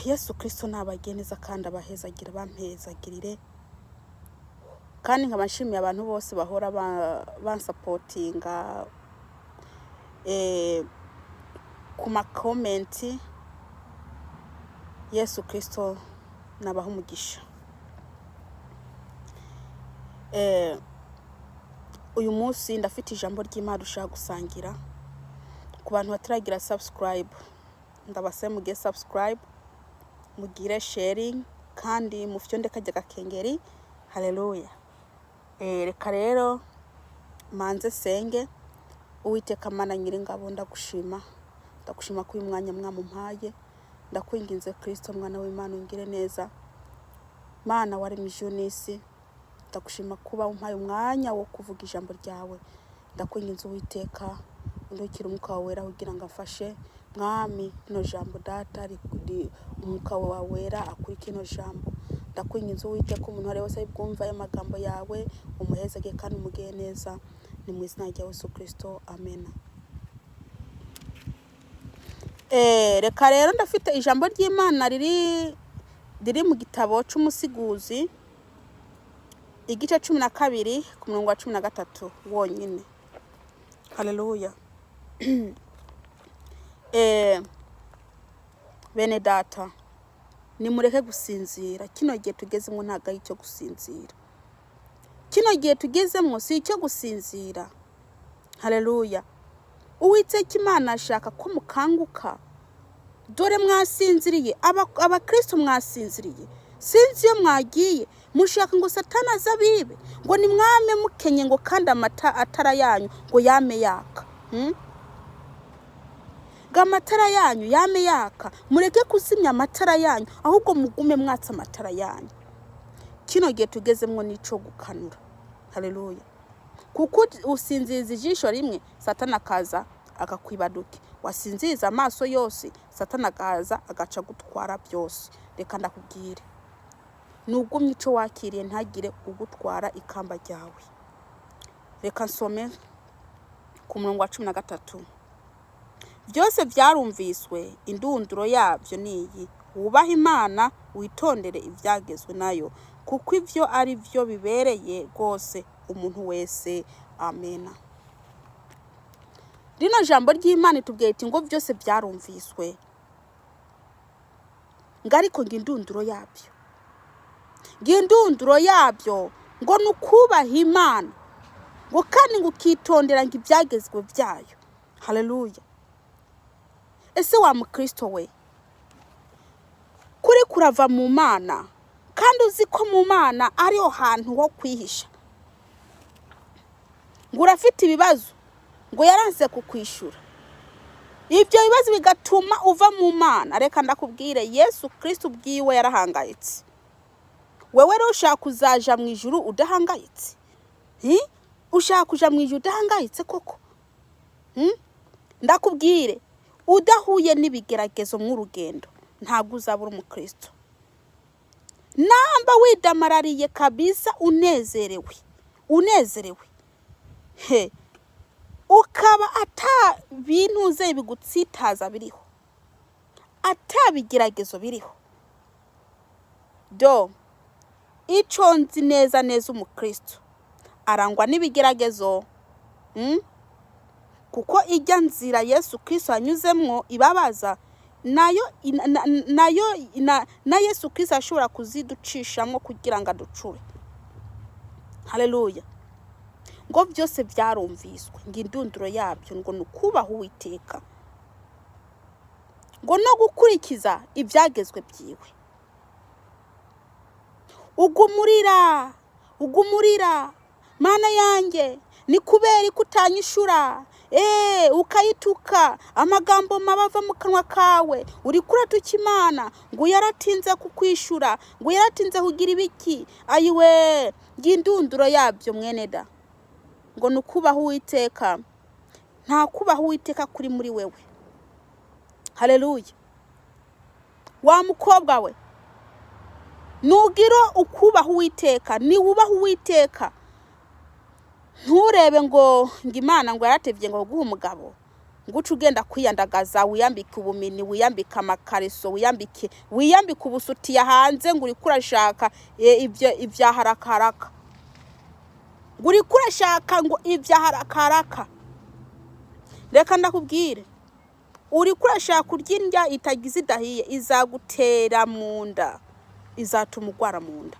Yesu Kristo nabageneza kandi abahezagira, bampezagirire. Kandi nkaba nshimiye abantu bose bahora bansapotinga ku makomenti. Yesu Kristo nabaha umugisha. Uyu munsi ndafite ijambo ry'Imana ushaka gusangira. Ku bantu bataragira subscribe, ndabasaba mugire subscribe, mugire sharing, kandi mufyonde kajya gakengeri. Haleluya. Reka rero manze senge. Uwiteka Mana Nyiringabo, ndagushima, ndagushima ko uyu mwanya mwamumpaye. Ndakwinginze Kristo mwana w'Imana, ungire neza. Mana waremye ijuru n'isi, ndagushima kuba umpaye umwanya wo kuvuga ijambo ryawe. Ndakwinginze Uwiteka, undukire umwuka wawe wera kugira ngo afashe. Mwami, rino jambo Data, umwuka wawe wera akuri kino jambo. Ndakwinginze Uwiteka, umuntu wari wese bwumva ayo magambo yawe, umuhezage kandi umugire neza. Ni mu izina rya Yesu Kristo, amena. Reka rero ndafite ijambo ry'Imana riri mu gitabo c'Umusiguzi, igice 12, ku murongo wa 13 wonyine. Haleluya. Bene data, nimureke gusinzira. Kino gihe tugezemo ntabwo ari icyo gusinzira. Kino gihe tugezemo si icyo gusinzira. Haleluya. Uwiteka Imana ashaka ko mukanguka. Dore mwasinziriye, abakristo mwasinziriye. Sinzi iyo mwagiye, mushaka ngo Satani aze abibe, ngo nimwame mukenye, ngo kandi amata atara yanyu ngo yame yaka. Ngo amatara yanyu yame yaka. Mureke kuzimya amatara yanyu, ahubwo mugume mwatsa amatara yanyu. Kino gihe tugezemwo n'ico gukanura. Haleluya. Kuko usinziriza ijisho rimwe, Satani akaza akakwibaduke. Wasinziriza amaso yose, Satani akaza agaca gutwara byose. Reka ndakubwire, nugumye ico wakiriye, ntagire ugutwara ikamba ryawe. Reka nsome ku murongo wa 13. Byose byarumviswe, indunduro yabyo niyi: wubahe Imana, witondere ibyagezwe nayo, kuko ibyo ari byo bibereye rwose umuntu wese. Amena. Rino jambo ry'Imana itubwiye iti ngo byose byarumviswe, ngo ariko ngo indunduro yabyo, ngo indunduro yabyo ngo ni ukubaha Imana, ngo kandi ngo ukitondera ngo ibyagezwe byayo. Haleluya. Ese wa mukristo we, kuri kurava mu Mana, kandi uzi ko mu Mana ariho hantu ho kwihisha, ngo urafite ibibazo, ngo yaranse kukwishura, ibyo bibazo bigatuma uva mu Mana? Reka ndakubwire, Yesu Kristo ubwiwe yarahangayitse. Wewe rero ushaka kuzaja mu ijuru udahangayitse? Hi? Ushaka kuja mu ijuru udahangayitse koko? Ndakubwire, udahuye n'ibigeragezo mw'urugendo, ntabwo uzabura umukristo. Namba widamarariye kabisa, unezerewe, unezerewe he, ukaba ata bintu ze bigutsitaza biriho, ata bigeragezo biriho, do ico nzi neza neza, umukristo arangwa n'ibigeragezo. Kuko ijya nzira Yesu Kristo yanyuzemwo ibabaza, nayo nayo na Yesu Kristo ashobora kuziducishamo kugira ngo aducure. Haleluya. Ngo byose byarumviswe, ngo indunduro yabyo ngo ni ukubaha Uwiteka, ngo no gukurikiza ibyagezwe byiwe. Ugumurira, ugumurira: "Mana yanjye, ni kubera ko utanyishura?" Ukayituka, amagambo mabi ava mu kanwa kawe, uri kuratuka Imana ngo yaratinze kukwishura, ngo yaratinze kugira ibiki. Ayiwe, ngindunduro yabyo, mwene da, ngo ni ukubaha Uwiteka. Nta kubaha Uwiteka kuri muri wewe. Haleluya. Wa mukobwa we, nugira ukubaha Uwiteka, niwubaha Uwiteka, nturebe ngo Imana ngo yaratevye ngo guha umugabo. Ngo uce ugenda kwiyandagaza, wiyambike ubumini, wiyambike amakariso, wiyambike ubusutiya hanze, ngo uriko urashaka ibyo ibya harakaraka, ngo uriko urashaka ngo ibya harakaraka. Reka ndakubwire, uriko urashaka kurya indya itagize idahiye, izagutera mu nda, izatuma urwara mu nda.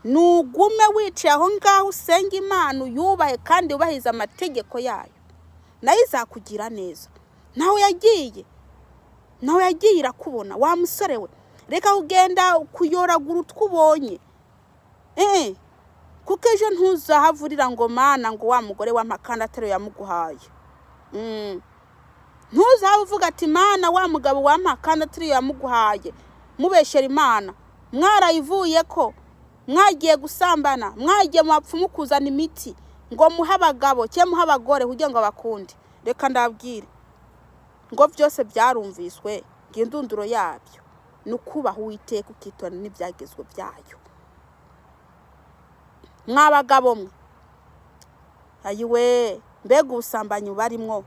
Nugume wicaye aho ngaho, usenga Imana, uyubahe kandi wubahirize amategeko yayo, nayo izakugira neza. Nawe yagiye, nawe yagiye irakubona. Wa musore we, reka kugenda kuyoragura utwo ubonye, kuko ejo ntuzahavurira ngo Mana, ngo wa mugore w'amakanda atari yamuguhaye. Ntuzaba uvuga ati: "Mana, wa mugabo w'amakanda atari yamuguhaye." Mubeshera Imana, mwarayivuye ko mwagiye gusambana, mwagiye mu bapfumu kuzana imiti ngo muhe abagabo cyangwa muhe abagore kugira ngo bakunde. Reka ndabwire ngo byose byarumviswe, ngo indunduro yabyo ni ukubaha Uwiteka, ukitonda n'ibyagezwe byayo. Mwa bagabo mwe, ayiwe, mbega ubusambanyi barimwo!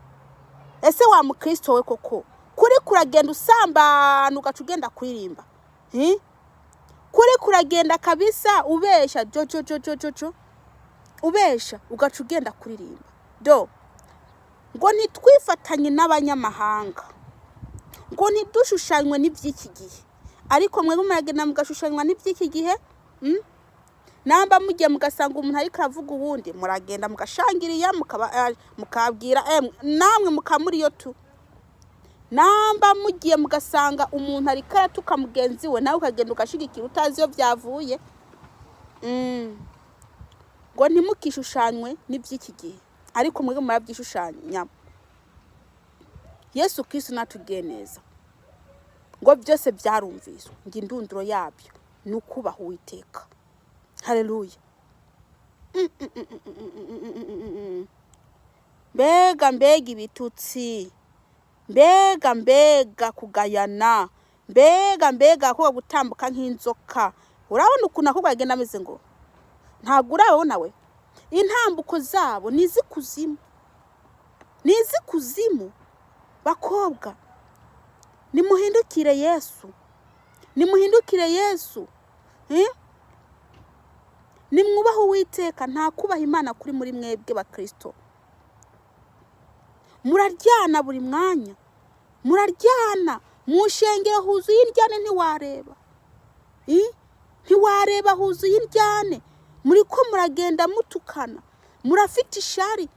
Ese wa mukristo we koko, kuri kuragenda usambana, ugaca ugenda kuririmba? Hi? Kuri kuragenda kabisa ubesha jojojojojojo, ubesha, ugaca ugenda kuririmba do ngo ntitwifatanye n'abanyamahanga, ngo ntidushushanywe n'iby'iki gihe. Ariko mwebwe muragenda mugashushanywa n'iby'iki gihe. Namba mugiye mugasanga umuntu ariko aravuga uwundi, muragenda mugashangiriya, mukabwira namwe mukamuriyo tu. Namba mugiye mugasanga umuntu ariko aratuka mugenzi we, nawe ukagenda ugashigikira utazi iyo byavuye. Ngo ntimukishushanywe n'iby'iki gihe, ariko mwebwe murabyishushanya. Yesu Kristo natubwiye neza ngo byose byarumviswe, ngo indunduro yabyo ni ukubaha Uwiteka. Haleluya! Mbega mbega ibitutsi, mbega mbega kugayana, mbega mbega akobwa gutambuka nk'inzoka! Urabona ukuntu akobwa agenda ameze, ngo ntabwo urabona we? Intambuko zabo ni iz'ikuzimu, ni iz'ikuzimu. Bakobwa, nimuhindukire Yesu, nimuhindukire Yesu, eh? Nimwubahe Uwiteka. Nta kubaha Imana kuri muri mwebwe bakristo. Muraryana buri mwanya, muraryana mu nshengero, huzuye indyane, ntiwareba. Ntiwareba, huzuye indyane. Muri ko muragenda mutukana, murafite ishari,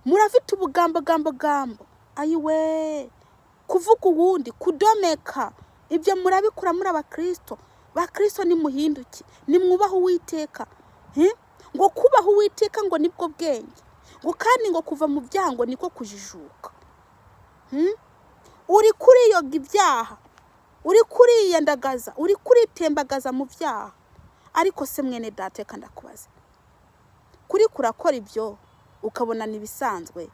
Murafite ubugambogambogambo, ayiwe, kuvuga uwundi, kudomeka, ibyo murabikora muri abakristo. Bakristo, nimuhinduke, nimwubahe Uwiteka. Ngo kubaha Uwiteka ngo nibwo bwenge, ngo kandi ngo kuva mu byaha ngo niko kujijuka. Uri kuriyoga ibyaha, uri kuriyandagaza, uri kuritembagaza mu byaha. Ariko se mwene data, reka ndakubaza, kuri kurakora ibyo ukabona ntibisanzwe,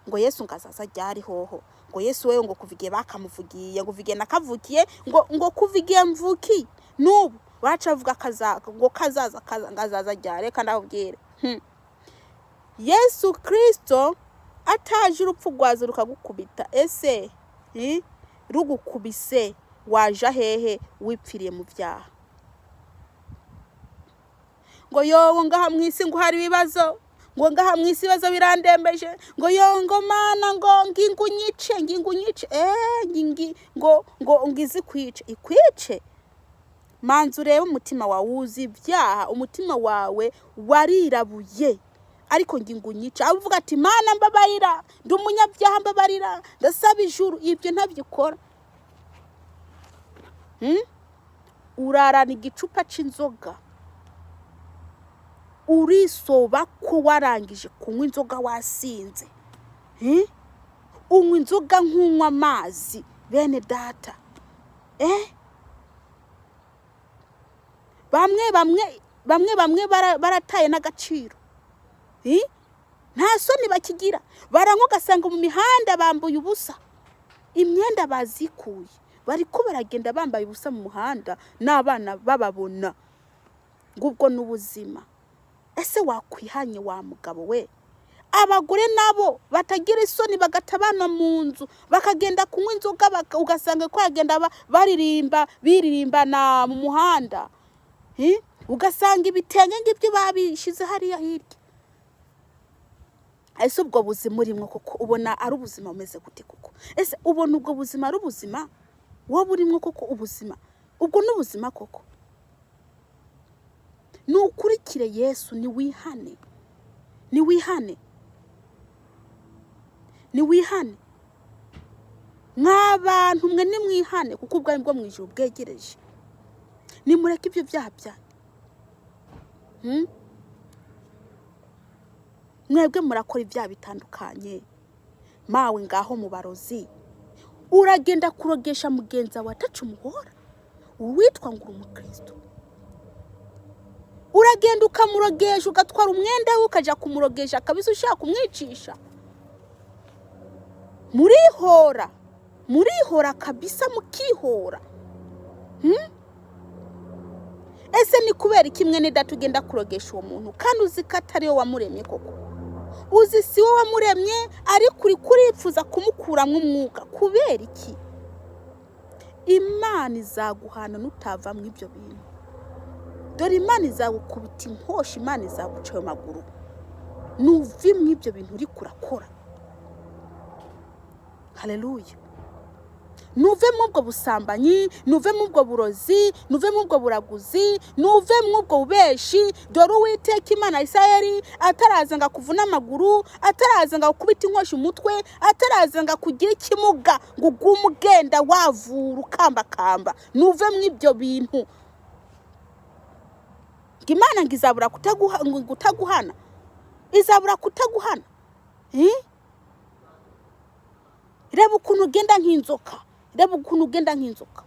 ngo Yesu ngo azaza ryari hoho? Ngo Yesu wewe, ngo kuva igihe bakamuvugiye, ngo kuva igihe nakavukiye, ngo kuva igihe mvukiye n'ubu baca bavuga ngo kazaza, ngo azaza ryari? Reka ndakubwire. Yesu Kristo ataje, urupfu rwaza rukagukubita. Ese rugukubise waja hehe wipfiriye mu byaha? Ngo yowe, ngaha mu isi ngo hari ibibazo, ngo ngaha mu isi ibibazo birandembeje, ngo yo, ngo Mana, ngo ngingo unyice, ngingo unyice, ngingi ngo izi kwice, ikwice. Manza urebe umutima wawe, wuzi ibyaha, umutima wawe warirabuye, ariko ngingo unyice. Aho uvuga ati: "Mana, mbabarira, ndi umunyabyaha, mbabarira, ndasaba ijuru," ibyo ntabyikora. Urarana igicupa c'inzoga, urisoba ko warangije kunywa inzoga, wasinze. Unywa inzoga nk'unywa amazi. Bene data, bamwe bamwe bamwe bamwe barataye n'agaciro. Nta soni bakigira, baranywa ugasanga mu mihanda bambuye ubusa, imyenda bazikuye, bariko baragenda bambaye ubusa mu muhanda n'abana bababona. Ngubwo n'ubuzima. Ese wakwihanye wa mugabo we? Abagore nabo batagira isoni, bagata abana mu nzu, bakagenda kunywa inzoga, ugasanga ko bagenda baririmba, biririmbana mu muhanda. Ugasanga ibitenge ngibyo babishize hariya hirya. Ese ubwo buzima urimo koko ubona ari ubuzima bumeze gute koko? Ese ubona ubwo buzima ari ubuzima wowe urimo koko? Ubuzima ubwo ni ubuzima koko? Nukurikire Yesu, niwihane, niwihane, niwihane. Mw'abantu mwe, nimwihane, kuko ubwami bwo mu ijuru bwegereje. Nimureke ibyo byaha byanyu. Mwebwe murakora ibyaha bitandukanye, mawe ngaho mu barozi. Uragenda kurogesha mugenzi wawe ataca umuhora, uwitwa ngo uri umukristo, uragenda ukamurogesha, ugatwara umwenda we, ukajya kumurogesha kabisa, ushaka kumwicisha. Murihora, murihora kabisa, mukihora. Ese ni kubera iki, mwene data, ugenda kurogesha uwo muntu kandi uzi ko atari we wamuremye koko? Uzi si we wamuremye, ariko uri kuripfuza kumukuramo umwuka. Kubera iki? Imana izaguhana nutava mu ibyo bintu. Dore Imana izagukubita inkoshi, Imana izaguca ayo maguru nuve mu ibyo bintu uri kurakora. Haleluya! Nuve mu ubwo busambanyi, nuve mu ubwo burozi, nuve mu ubwo buraguzi, nuve mu ubwo bubeshi. Dore Uwiteka Imana ya Isirayeli ataraza ngo akuvune amaguru, ataraza ngo akubite inkoshi umutwe, ataraza ngo akugire ikimuga, ngo ugume ugenda wavura ukambakamba. Nuve mu ibyo bintu. Ngo Imana ngo izabura ngo kutaguhana, izabura kutaguhana. Eh? Reba ukuntu ugenda nk'inzoka, reba ukuntu ugenda nk'inzoka.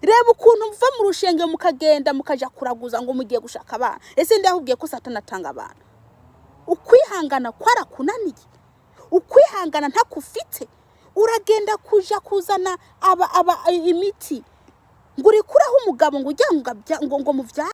Reba ukuntu muva mu rushenge mukagenda mukaja kuraguza ngo mugiye gushaka abana. Ese ndakubwiye ko Satani atanga abana? Ukwihangana kwarakunaniye, ukwihangana ntakufite. Uragenda kuja kuzana aba imiti ngo urikuraho umugabo, ngo ujya ngo ngo muvyare.